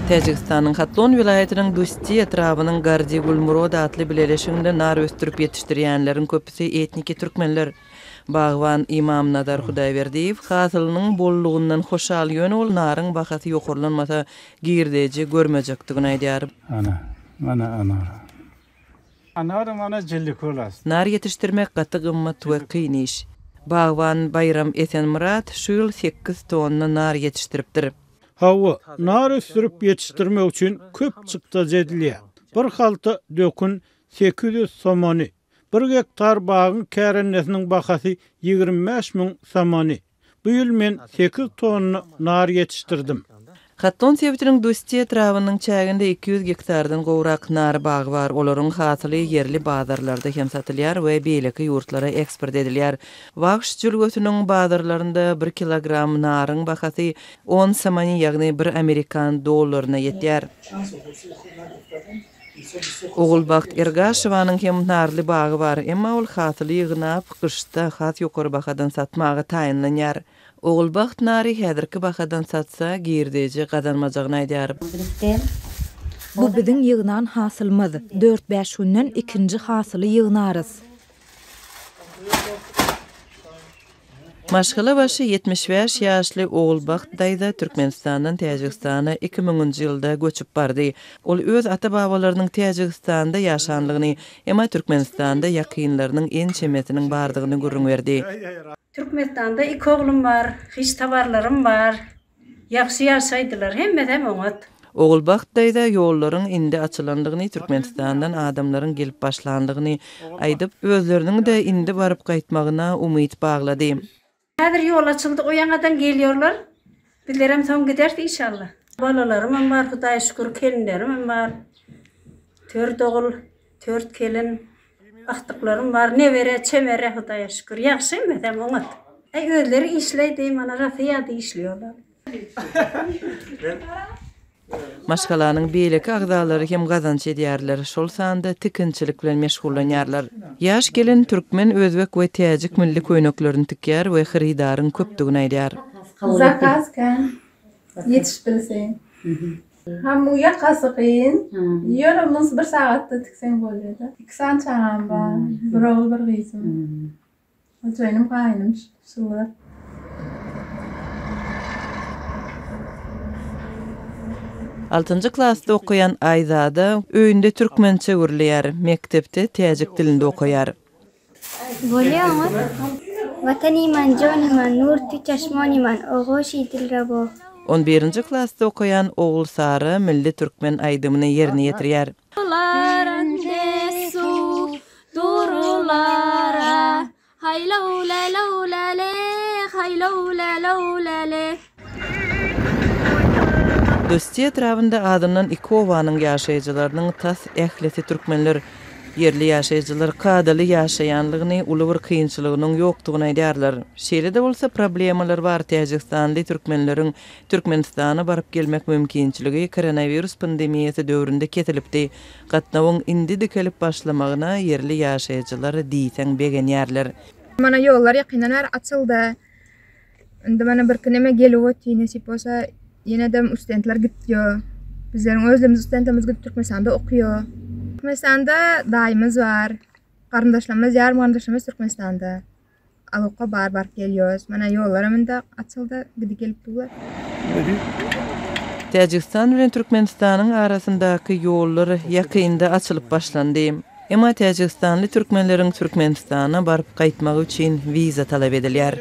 Täjigistanyň Hatlon welaýatynyň Dusti etrabynyň Gardi Gulmurod atly bileleşiginde nar ösdürip ýetişdirýänleriň köpüsi etniki türkmenler. Bagban Ymamnazar Hudaýberdiýew hasylynyň bollugyndan hoşal, ýöne ol naryň bahasy ýokarlanmasa, girdeji görmejekdigini aýdýar. Ana, mana anar. Anar mana Jillikol ast. Nar ýetişdirmek gaty gymmat we kyn iş. Bagban Baýram Esenmyrat şu ýyl sekiz tonna nar ýetişdiripdir. Hawa, nar ösdürip ýetişdirmek üçin köp çykdajy edilýär. Bir halta dökün 800 somoni, bir gektar bagyň kärendesiniň bahasy 25 müň somoni. Bu ýyl men sekiz tonna nar ýetişdirdim. Hatlon sebitiniň Dusti etrabynyň çäginde 200 gektardan gowrak nar bagy bar. Olaryň hasyly ýerli bazarlarda hem satylýar we beýleki ýurtlara eksport edilýär. Wahş jülgesiniň bazarlarynda bir kilogram naryň bahasy on somoni, ýagny bir amerikan dollaryna ýetýär. Ogulbagt Ergaşowanyň hem narly bagy bar, emma ol hasyly ýygnap, gyşda has ýokary bahadan satmaga taýynlanýar. Ogulbagt nary häzirki bahadan satsa, girdeji gazanmajagyny aýdýar. Bu biziň ýygnan hasylymyz. Dört-bäş günden ikinji hasyly ýygnarys. Maşgalabaşy 75 ýaşly Ogulbagt daýza Türkmenistandan Täjigistana iki müňünji ýylda göçüp bardy. Ol öz ata-babalarynyň Täjigistanda ýaşanlygyny, emma Türkmenistanda ýakynlarynyň ençemesiniň bardygyny gürrüň berdi. Türkmenistanda iki oglum bar, hiç tabarlarym bar. Ýagşy ýaşaýdylar, hemmesem oňat. Ogulbagt daýza ýollaryň indi açylandygyny, Türkmenistandan adamlaryň gelip başlandygyny aýdyp, özleriniň-de indi baryp gaýtmagyna umyt baglady. Häzir ýol açyldy, o ýaňadan gelýorlar. Bizlerem soň gideris inşallah. Balalarymam bar, Hudaýa şükür, kelinlerimem bar. Tört ogul, tört kelin. Agtyklarym bar, nebere, çemere, Hudaýa şükür. Ýagşy hemmesem oňat. Äý, özleri işleýdi, mana Rasiýada işleýärler. Maşgalanyň beýleki agzalary hem gazanç edýärler, şol sanda tikinçilik bilen meşgullanýarlar. Ýaş gelin türkmen, özbek we täjik milli köýneklerini tikýär we hyrydaryň köpdügini aýdýar. Zakaz kän, ýetiş bilseň. Ham bu ýakasy kyn. Ýöne muny bir sagatda tikseň bolýada. Iki sany çagam bar. Bir ogul bir gyzym. Hojaýynym gaýynym şular. Altynjy klasda okaýan Aýzada öýünde türkmençe gürleýär, mekdepde täjik dilinde okaýar. Bolýa oňat. Watani man joni man nur tu çaşmoni man ogoşi dilrabo. On birinji klasda okaýan Ogulsara milli türkmen aýdymyny ýerine ýetirýär. Dusti etrabynda azyndan iki obanyň ýaşaýjylarynyň tas ählisi türkmenler. Ýerli ýaşaýjylar kadaly ýaşaýanlygyny, uly bir kynçylygynyň ýokdugyny aýdýarlar. Şeýle-de bolsa, problemalar bar, täjigistanly türkmenleriň Türkmenistana baryp gelmek mümkinçiligi koronawirus pandemiýasy döwründe kesilipdi. Gatnawyň indi dikelip başlamagyna ýerli ýaşaýjylar diýseň begenýärler. Mana ýollar ýakyndan bäri açyldy. Indi mana birki neme gelip otyr nesip bolsa ýenedem ustentler gitýär. Bizleriň özlerimiz ustentlerimiz gidip Türkmenistanda okýar. Türkmenistanda daýymyz bar. Garyndaşlarymyz ýarym garyndaşlarymyz Türkmenistanda. Alokga bar baryp gelýäs. Mana ýollaram indi açyldy gidip gelip durlar. Täjigistan bilen Türkmenistanyň arasyndaky ýollar ýakynda açylyp başlandy. Emma täjigistanly türkmenleriň Türkmenistana baryp gaýtmagy üçin wiza talap edilýär.